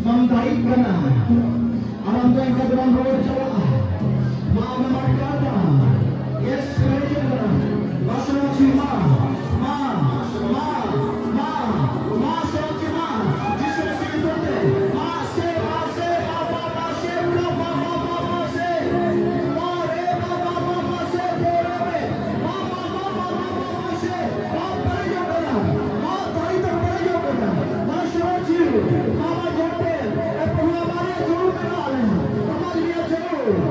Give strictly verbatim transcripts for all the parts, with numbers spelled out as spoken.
ᱟᱢ ᱫᱟᱲᱮᱭᱟᱜ ᱠᱟᱱᱟ᱾ ᱟᱨ ᱟᱢ ᱫᱚ ᱮᱱᱠᱷᱟᱱ ᱫᱚ ᱵᱟᱢ ᱨᱩᱣᱟᱹᱲ ᱪᱟᱞᱟᱜᱼᱟ᱾ ᱢᱟ ᱟᱢᱮᱢ ᱟᱴᱠᱟᱣ ᱮᱫᱟ᱾ Yes, ᱯᱮᱨᱮᱡᱚᱜ ᱠᱟᱱᱟ᱾ ᱢᱟ ᱥᱚᱨᱚᱜ ᱪᱮ ᱢᱟ, ᱢᱟ, ᱢᱟ, ᱢᱟ, ᱢᱟ ᱥᱚᱨᱚᱜ ᱪᱮ ᱢᱟ᱾ ᱡᱤᱥᱩ ᱢᱟᱥᱤ ᱧᱩᱛᱩᱢ ᱛᱮ᱾ ᱢᱟ ᱥᱮ, ᱢᱟ ᱥᱮ, ᱢᱟ, ᱢᱟ, ᱢᱟ ᱥᱮ, ᱢᱟ, ᱢᱟ, ᱢᱟ, ᱢᱟ, ᱢᱟ ᱥᱮ᱾ ᱢᱟ ᱨᱮ, ᱢᱟ, ᱢᱟ, ᱢᱟ, ᱢᱟ ᱥᱮ, ᱫᱮ ᱨᱮ ᱢᱮ᱾ ᱢᱟ, ᱢᱟ, ᱢᱟ, ᱢᱟ, ᱢᱟ, ᱢᱟ ᱥᱮ᱾ ᱢᱟ ᱯᱮᱨᱮᱡᱚᱜ ᱠᱟᱱᱟ᱾ ᱢᱟ ᱫᱟᱲᱮ ᱛᱮ ᱯᱮᱨᱮᱡᱚᱜ ᱠᱟᱱᱟ᱾ ᱢᱟ ᱥᱚᱨᱚᱜ ᱪᱮ, ᱢᱟ, ᱢᱟ ᱡᱚᱢ ᱯᱮ᱾ ᱮ ᱯᱨᱚᱵᱷᱩ, ᱟᱢᱟᱜ ᱨᱮᱭᱟᱜ ᱡᱟᱹᱨᱩᱲ ᱢᱮᱱᱟᱜᱼᱟ ᱟᱞᱮ ᱦᱚᱸ᱾ ᱟᱢᱟᱜ ᱨᱮᱭᱟᱜ ᱡᱟᱹᱨᱩᱲ᱾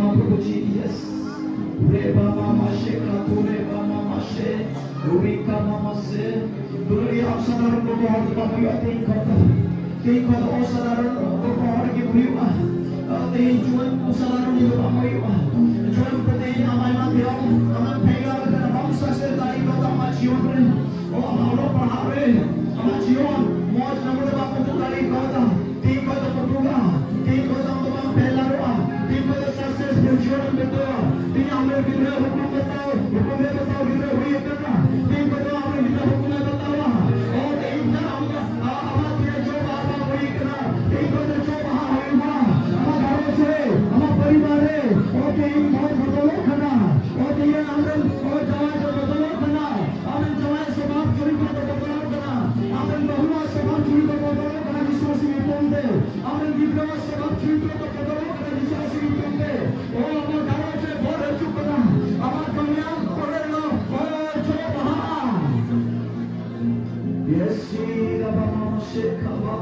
ᱟᱵᱚ ᱠᱚ ᱪᱮᱫ, yes. ᱨᱮ ᱵᱟᱢᱟ ᱢᱟᱥᱮ ᱠᱟᱛᱩ ᱨᱮ ᱵᱟᱢᱟ ᱢᱟᱥᱮ, ᱨᱩᱵᱤᱠᱟ ᱢᱟᱢᱟ ᱥᱮ, ᱫᱩᱞᱟᱹᱲᱤᱭᱟᱹ ᱟᱢ ᱥᱟᱫᱷᱟᱨᱚᱱ ᱜᱚᱜᱚ ᱦᱚᱲ ᱫᱚ ᱵᱟᱝ ᱦᱩᱭᱩᱜᱼᱟ ᱛᱮᱦᱮᱧ ᱠᱷᱚᱱ ᱫᱚ᱾ ᱛᱮᱦᱮᱧ ᱠᱷᱚᱱ ᱫᱚ ᱚᱥᱟᱫᱷᱟᱨᱚᱱ ᱜᱚᱜᱚ ᱦᱚᱲ ᱜᱮ ᱦᱩᱭᱩᱜᱼᱟ᱾ ᱛᱮᱦᱮᱧ ᱡᱩᱣᱟᱹᱱ ᱠᱚ ᱥᱟᱫᱷᱟᱨᱚᱱ ᱫᱚ ᱵᱟᱝ ᱦᱩᱭᱩᱜᱼᱟ᱾ ᱡᱩᱣᱟᱹᱱ ᱠᱚ ᱛᱮᱦᱮᱧ ᱟᱢ ᱟᱭᱢᱟ ᱫᱷᱮᱭᱟᱱ, ᱟᱢᱮᱢ ᱯᱷᱮᱞ ᱟᱠᱟᱱᱟ, ᱵᱟᱢ success ᱫᱟᱲᱮ ᱠᱟᱣᱫᱟ ᱟᱢᱟᱜ ᱡᱤᱭᱚᱱ ᱨᱮ᱾ ᱚ, ᱟᱢᱟᱜ ᱚᱞᱚᱜ ᱯᱟᱲᱦᱟᱜ ᱨᱮ, ᱟᱢᱟᱜ ᱡᱤᱭᱚᱱ ᱢᱚᱡᱽ ᱱᱟᱢᱵᱟᱨ ᱛᱮ ᱵᱟᱢ ᱩᱫᱩᱜ ᱫᱟᱲᱮ ᱠᱟᱣᱫᱟ᱾ ᱛᱮᱦᱮᱧ ᱠᱷᱚᱱ ᱫᱚ ᱵᱚᱫᱚᱞᱟ᱾ ᱛᱮᱦᱮᱧ ᱠᱷᱚᱱ ᱫᱚ ᱟᱢ ᱫᱚ ᱵᱟᱢ ᱯᱷᱮᱞ ᱫᱟᱲᱮᱭᱟᱜᱼᱟ᱾ ᱛᱮᱦᱮᱧ ᱠᱷᱚᱱ ᱫᱚ successful ᱡᱤᱭᱚᱱ ᱮᱢ ᱵᱤᱛᱟᱹᱣᱟ᱾ ᱛᱮᱦᱮᱧ ᱟᱢᱨᱮᱱ ᱜᱤᱫᱽᱨᱟᱹ ᱦᱩᱠᱩᱢ ᱵᱟᱛᱟᱣ, ᱦᱩᱠᱩᱢ ᱮ ᱵᱟᱛᱟᱣ ᱜᱤᱫᱽᱨᱟᱹ ᱦᱩᱭ ᱟᱠᱟᱱᱟ᱾ ᱛᱮᱦᱮᱧ ᱠᱷᱚᱱ ᱫᱚ ᱟᱢᱨᱮᱱ ᱜᱤᱫᱽᱨᱟᱹ ᱦᱩᱠᱩᱢ ᱮ ᱵᱟᱛᱟᱣᱟ᱾ ᱚ, ᱛᱮᱦᱮᱧ ᱠᱷᱚᱱ ᱟᱢ ᱫᱚ, ᱟ-, ᱟᱢᱟᱜ ᱛᱤᱨᱮ ᱡᱚ ᱵᱟᱦᱟ ᱵᱟᱝ ᱦᱩᱭ ᱟᱠᱟᱱᱟ᱾ ᱛᱮᱦᱮᱧ ᱠᱷᱚᱱ ᱫᱚ ᱡᱚ ᱵᱟᱦᱟ ᱦᱩᱭᱩᱜᱼᱟ᱾ ᱟᱢᱟᱜ ᱜᱷᱟᱨᱚᱸᱡᱽ ᱨᱮ, ᱟᱢᱟᱜ ᱯᱚᱨᱤᱵᱟᱨ ᱨᱮ, ᱚ, ᱛᱮᱦᱮᱧ ᱢᱚᱡᱽ ᱵᱚᱫᱚᱞᱚᱜ ᱠᱟᱱᱟ᱾ ᱚ, ᱛᱮᱦᱮᱧ ᱟᱢᱨᱮᱱ, ᱚ, ᱡᱟᱶᱟᱭ ᱫᱚ ᱵᱚᱫᱚᱞᱚᱜ ᱠᱟᱱᱟ᱾ ᱟᱢᱨᱮᱱ ᱡᱟᱶᱟᱭ ᱥᱚᱵᱷᱟᱵ ᱪᱩᱨᱤᱛ ᱫᱚ ᱵᱚᱫᱚᱞᱚᱜ ᱠᱟᱱᱟ᱾ ᱟᱢᱨᱮᱱ ᱵᱟᱹᱦᱩᱣᱟᱜ ᱥᱚᱵᱷᱟᱵ ᱪᱩᱨᱤᱛ ᱫᱚ ᱵᱚᱫᱚᱞᱚᱜ ᱠᱟᱱᱟ ᱡᱤᱥᱩ ᱢᱟᱥᱤ ᱧᱩᱛᱩᱢ ᱛᱮ᱾ ᱟᱢᱨᱮᱱ ᱜᱤᱫᱽᱨᱟᱹᱣᱟᱜ ᱥᱚᱵᱷᱟᱵ ᱪᱩᱨᱤᱛ ᱫᱚ ᱵᱚᱫᱚᱞᱚᱜ ᱠᱟᱱᱟ ᱡᱤᱥᱩ ᱢᱟᱥᱤ ᱧᱩᱛᱩᱢ ᱛᱮ᱾ ᱚ, ᱟᱢᱟᱜ ᱜᱷᱟᱨᱚᱸᱡᱽ ᱨᱮ ᱵᱷᱳᱨ ᱦᱤᱡᱩᱜ ᱠᱟᱱᱟ᱾ ᱟᱢᱟᱜ ᱠᱟᱹᱢᱤᱭᱟᱹ ᱠᱚᱨᱮ ᱫᱚ, ᱚ, ᱡᱚ ᱵᱟᱦᱟᱜᱼᱟ᱾ ᱭᱮᱥᱤ ᱨᱟᱵᱟ ᱢᱟᱢᱟ ᱥᱮᱠᱷᱟᱵᱟ᱾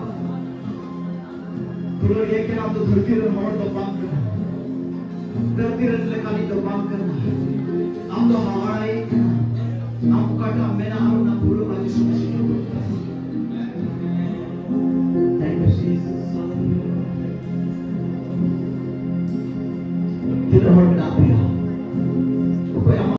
ᱫᱩᱞᱟᱹᱲᱤᱭᱟᱹ ᱠᱟᱱᱟ, ᱟᱢ ᱫᱚ ᱫᱷᱟᱹᱨᱛᱤ ᱨᱮᱱ ᱦᱚᱲ ᱫᱚ ᱵᱟᱝ ᱠᱟᱱᱟ᱾ ᱫᱷᱟᱹᱨᱛᱤ ᱨᱮᱱ ᱞᱮᱠᱟᱱᱤᱡ ᱫᱚ ᱵᱟᱝ ᱠᱟᱱᱟ᱾ ᱟᱢ ᱫᱚ ᱦᱟᱦᱟᱲᱟᱭᱤᱡ ᱠᱟᱱᱟ᱾ ᱟᱢ ᱚᱠᱟᱴᱟᱜ ᱢᱮᱱᱟᱜᱼᱟ, ᱚᱱᱟ ᱯᱩᱨᱟᱹ ᱟᱡ ᱥᱚᱢᱚᱭ ᱥᱮᱴᱮᱨ ᱠᱚᱜ ᱠᱟᱱᱟ᱾ Thank you, Jesus. ᱛᱤᱱᱟᱹᱜ ᱦᱚᱲ ᱢᱮᱱᱟᱜ ᱯᱮᱭᱟ? ᱚᱠᱚᱭ ᱟᱢᱟᱜ